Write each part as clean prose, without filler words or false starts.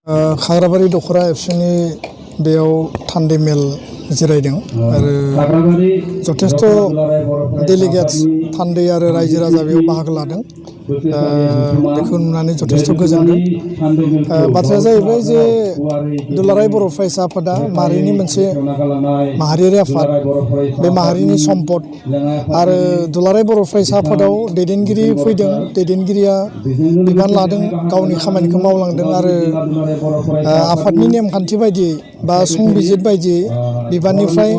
खाग्राबारि दख'रा एबसुनि बेयाव थान्दै मेल जिरायदों आरो जथेस्थ' डेलिगेट्स थान्दै आरो रायजो राजा बेयाव बाहागो लादों। बेखौ नुनानै जथेस्थ' गोजोनदों। बाथ्राया जाहैबाय जे दुलाराय बर' फरायसा आफादा माहारिनि मोनसे माहारियारि आफाद, बे माहारिनि सम्पद आरो दुलाराय बर' फरायसा आफादाव दैदेनगिरि फैदों, दैदेनगिरिया बिबान लादों, गावनि खामानिखौ मावलांदों आरो आफादनि नेमखान्थि बायदियै बा संबिजित बायदियै बिबाननिफ्राय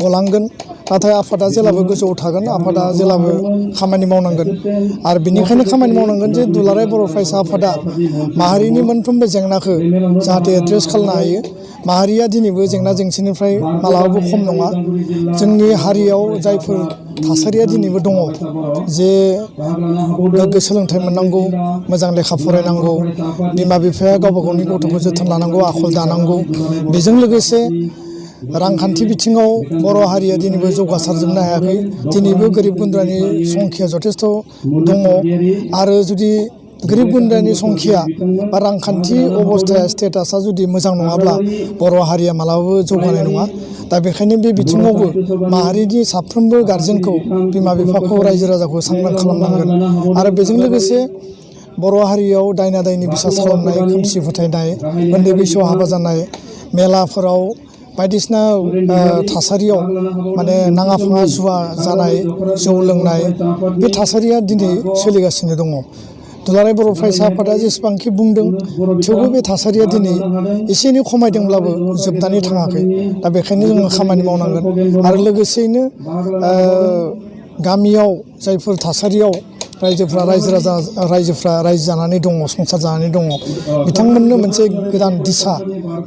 गलांगोन। नाथाय आफादा जेब्लाबो गोजौआव थागोन, आफादा जेब्लाबो खामानि मावनांगोन आरो बिनिखायनो खामानि मावनांगोन जे दुलाराय बर' फरायसा आफादा माहारिनि मोनफ्रोमबो जेंनाखौ जाहाथे एड्रेस खालामनो हायो। माहारिया दिनैबो जेंना जेंसिनिफ्राय मालाबाबो खम नङा। जोंनि हारियाव जायफोर थासारिया दिनैबो दङ जे गोग्गो सोलोंथाइ मोननांगौ, मोजां लेखा फरायनांगौ, बिमा बिफाया गावबा गावनि गथ'खौ जोथोन लानांगौ, आखल दानांगौ, बेजों लोगोसे रांखान्थि बिथिङाव बर' हारिया दिनैबो जौगासारजोबनो हायाखै। दिनैबो गोरिब गुन्द्रानि संख्या जथेस्थ' दङ आरो जुदि गोरिब गुन्द्रानि संख्या बा रांखान्थि अबस्थाया स्टेटासा जुदि मोजां नङाब्ला बर' हारिया मालाबाबो जौगानाय नङा। दा बेखायनो बे बिथिङावबो माहारिनि साफ्रोमबो गारजेनखौ, बिमा बिफाखौ, रायजो राजाखौ सांग्रां खालामनांगोन आरो बेजों लोगोसे बर' हारियाव दायना दायनि बिसास खालामनाय, खोमसि फोथायनाय, उन्दै बैसोआव हाबा जानाय, मेलाफोराव बायदिसिना थासारियाव माने नाङा फाङा जुवा जानाय, जौ लोंनाय, बे थासारिया दिनै सोलिगासिनो दङ। दुलाराय बर' फरायसा आफादा जेसेबांखि बुंदों, थेवबो बे थासारिया दिनै एसे एनै खमायदोंब्लाबो जोबनानै थाङाखै। दा बेखायनो जोङो खामानि मावनांगोन आरो लोगोसेयैनो गामियाव जायफोर थासारियाव रायजोफ्रा रायजो जानानै दङ, संसार जानानै दङ, बिथांमोननो मोनसे गोदान दिशा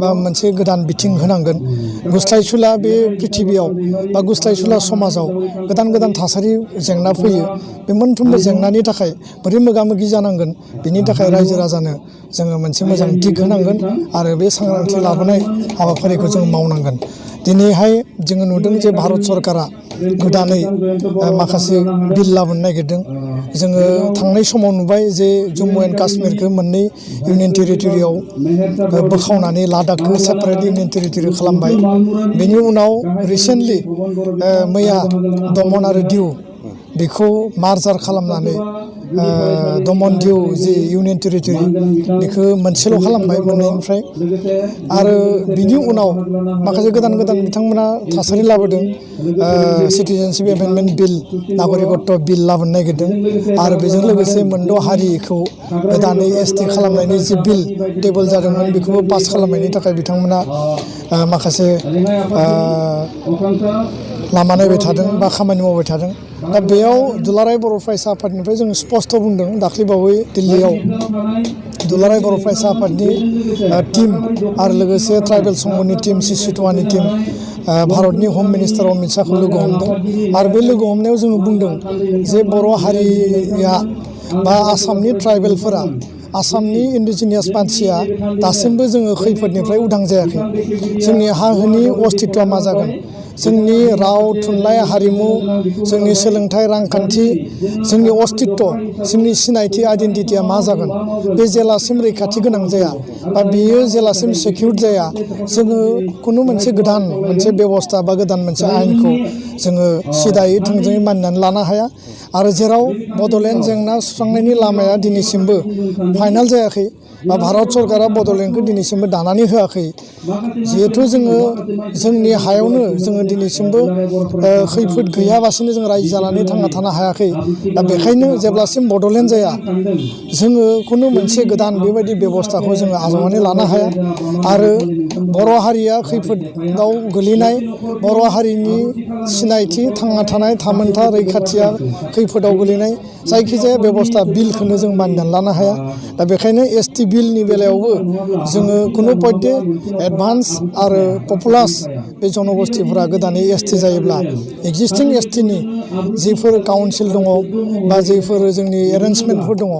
बा मोनसे गोदान बिथिं होनांगोन। गुस्लायसुला बे प्रिथिबियाव बा गुस्लायसुला समाजाव गोदान गोदान थासारि जेंना फैयो। बे मोनफ्रोमबो जेंनानि थाखाय बोरै मोगा मोगि जानांगोन, बिनि थाखाय रायजो राजानो जोङो मोनसे मोजां दिग होनांगोन आरो बे सांग्रांथि लाबोनाय हाबाफारिखौ जों मावनांगोन। दिनैहाय जोङो नुदों जे भारत सरकारा गोदानै माखासे बिल लाबोनो नागिरदों। जोङो थांनाय समाव नुबाय जे जम्मु एन्ड काश्मीरखौ मोननै इउनियन टेरिटरियाव बोखावनानै लादाखखौ सेपारेट इउनियन टेरिटरि खालामबाय। बेनि उनाव रिसेन्टलि मैया दमन आरो दिउ बेखौ मार्जार खालामनानै दमन दिउ जि इउनियन टेरिटरि बेखौ मोनसेल' खालामबाय मोननैनिफ्राय। आरो बिनि उनाव माखासे गोदान गोदान बिथांमोना थासारि लाबोदों। सिटिजेनशिप एमेन्डमेन्ट बिल, नागरिकत्व बिल लाबोनो नागिरदों आरो बेजों लोगोसे मोनद' हारिखौ गोदानै एसटि खालामनायनि जि बिल टेबोल जादोंमोन, बेखौबो पास खालामनायनि थाखाय बिथांमोना माखासे लामा नायबाय थादों बा खामानि मावबाय थादों। दा बेयाव दुलाराय बर' फरायसा आफादनिफ्राय जों स्पस्ट' बुंदों दाख्लैबावै दिल्लीयाव दुलाराय बर' फरायसा आफादनि टिम आरो लोगोसे ट्राइबेल संघनि टिम, सिसुटुवानि टिम भारतनि हम मिनिस्टार अमित शाहखौ लोगो हमदों आरो बे लोगो हमनायाव जोङो बुंदों जे बर' हारिया बा आसामनि ट्राइबेलफोरा, आसामनि इन्डिजिनियास मानसिया दासिमबो जोङो खैफोदनिफ्राय उदां जायाखै। जोंनि हा हुनि अस्तित्वआ मा जागोन, जोंनि राव, थुनलाइ, हारिमु, जोंनि सोलोंथाइ, रांखान्थि, जोंनि अस्तित्व, जोंनि सिनायथि, आइडेन्टिटिया मा जागोन, बे जेलासिम रैखाथि गोनां जाया बा बेयो जेलासिम सेकिउर्ड जाया, जोङो खुनु मोनसे गोदान मोनसे बेबस्था बा गोदान मोनसे आयेनखौ जोङो सिदायै थोंजोङै मानिनानै लानो हाया। आरो जेराव बड'लेण्ड जेंना सुस्रांनायनि लामाया दिनैसिमबो फाइनाल जायाखै बा भारत सरकारा बड'लेण्डखौ दिनैसिमबो दानानै होआखै, जिहेथु जोङो जोंनि हायावनो जोङो दिनैसिमबो खैफोद गैयाबासिनो जों रायजो जानानै थांना थानो हायाखै। दा बेखायनो जेब्लासिम बड'लेण्ड जाया, जोङो खुनु मोनसे गोदान बेबायदि बेबस्थाखौ जोङो आजावनानै लानो हाया। आरो बर' हारिया खैफोदाव गोलैनाय, बर' हारिनि सिनायथि, थांना थानाय, थामोनथा, रैखाथिया खैफोदाव गोलैनाय जायखिजाया बेबस्था बिलखौनो जों मानिनानै लानो हाया। दा बेखायनो एसटि बिलनि बेलायावबो जोङो खुनु पयटे एडभान्स आरो पपुलास बे जनगोष्ठीफोरा गोदानै एसटि जायोब्ला एक्जिस्टिं एसटिनि जिफोर काउन्सिल दङ बा जिफोर जोंनि एरेन्जमेन्टफोर दङ,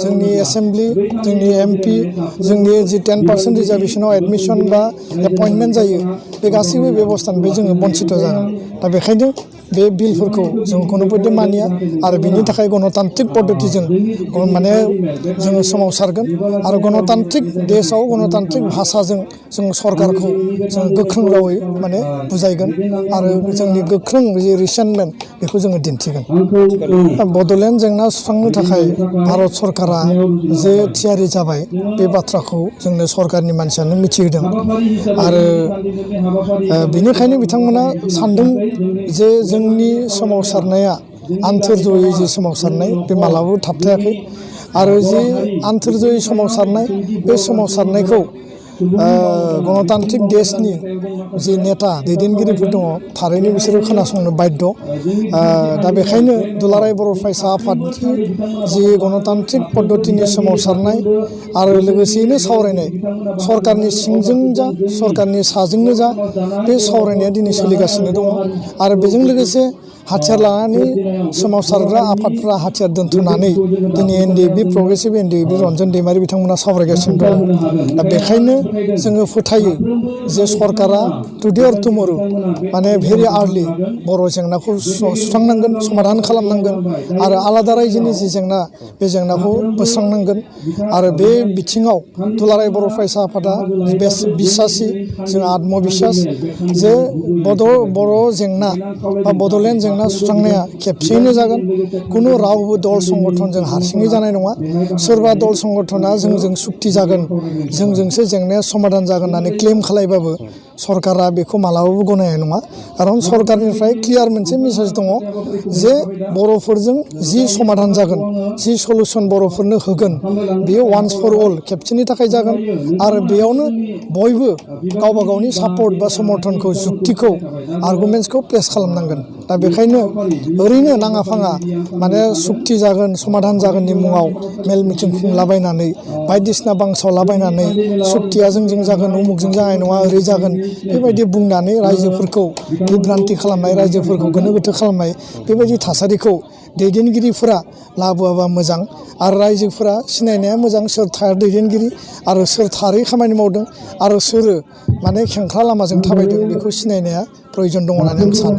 जोंनि एसेम्ब्लि, जोंनि एमपि, जोंनि जि 10% रिजार्भेसनाव एडमिसन बा एपइन्टमेन्ट जायो, बे गासैबो बेबस्थानिफ्राय जोङो बन्सित जागोन। दा बेखायनो बे बिलफोरखौ जों खुनुबायदि मानिया आरो बिनि थाखाय गणतान्त्रिक पद्धतिजों माने जोङो सोमावसारगोन आरो गणतान्त्रिक देशआव गणतान्त्रिक भाषाजों जों सरकारखौ जों गोख्रों रावै माने बुजायगोन आरो जोंनि गोख्रों जि रिसेन्टमेन्ट बेखौ जोङो दिन्थिगोन। बड'लेण्ड जेंना सुस्रांनो थाखाय भारत सरकारा जे थियारि जाबाय बे बाथ्राखौ जोंनो सरकारनि मानसियानो मिथिहोदों आरो बेनिखायनो बिथांमोना सानदों जे जोंनि सोमावसारनाया आन्थोरजयै जि सोमावसारनाय बे मालाबाबो थाबथायाखै आरो जि आन्थोरजयै सोमावसारनाय बे सोमावसारनायखौ गणतान्त्रिक देशनि जि नेता दैदेनगिरिफोर दङ थारैनो बिसोरो खोनासंनो बाध्य। दा बेखायनो दुलाराय बर' फरायसा आफादनि जि गणतान्त्रिक पद्धतिनि सोमावसारनाय आरो लोगोसेयैनो सावरायनाय सरकारनि सिंजों जा सरकारनि साजोंनो जा बे सावरायनाया दिनै सोलिगासिनो दङ आरो बेजों लोगोसे हाथियार लानानै सोमावसारग्रा आफादफ्रा हाथियार दोनथ'नानै दिनै एनडिएफबि प्रग्रेसिभ एनडिएफबि रन्जन दैमारि बिथांमोना सावरायगासिनो दङ। दा बेखायनो जोङो फोथायो जे सरकारा टुडे अर टुमरो माने भेरि आर्लि बर' जेंनाखौ सुस्रांनांगोन समाधान खालामनांगोन आरो आलादा रायजोनि जि जेंना बे जेंनाखौ बोस्रांनांगोन आरो बे बिथिङाव दुलाराय बर' फरायसा आफादा बिसासि जों आत्मबिसास जे बर' जेंना बा बड'लेण्ड जेंना सुस्रांनाया खेबसेयैनो जागोन। खुनु रावबो दल संगठनजों हारसिङै जानाय नङा। सोरबा दल संगठना जोंजों सुक्ति जागोन जोंजोंसो जेंनाया समाधान जागोन होननानै क्लेम खालायबाबो सरकारा बेखौ मालाबाबो गनायनाय नङा। खारन सरकारनिफ्राय क्लियार मोनसे मेसेज दङ जे बर'फोरजों जि समाधान जागोन जि सलुसन बर'फोरनो होगोन बेयो वान्स फर अल खेबसेनि थाखाय जागोन आरो बेयावनो बयबो गावबा गावनि सापर्ट बा समर्थनखौ जुक्तिखौ आर्गुमेन्ट्सखौ प्लेस खालामनांगोन। दा बेखायनो ओरैनो नाङा फाङा माने सुक्ति जागोन समाधान जागोननि मुङाव मेल मिटिं खुंलाबायनानै बायदिसिना बांसावलाबायनानै सुक्तिया जोंजों जागोन उमुकजों जानाय नङा ओरै जागोन बेबायदि बुंनानै रायजोफोरखौ बिभ्रान्ति खालामनाय रायजोफोरखौ गोनो गोथो खालामनाय बेबायदि थासारिखौ दैदेनगिरिफोरा लाबोआबा मोजां आरो रायजोफोरा सिनायनाया मोजां सोर थार दैदेनगिरि आरो सोर थारै खामानि मावदों आरो सोरो माने खेंख्रा लामाजों थाबायदों बेखौ सिनायनाया प्रयजन दङ होननानै आं सानो।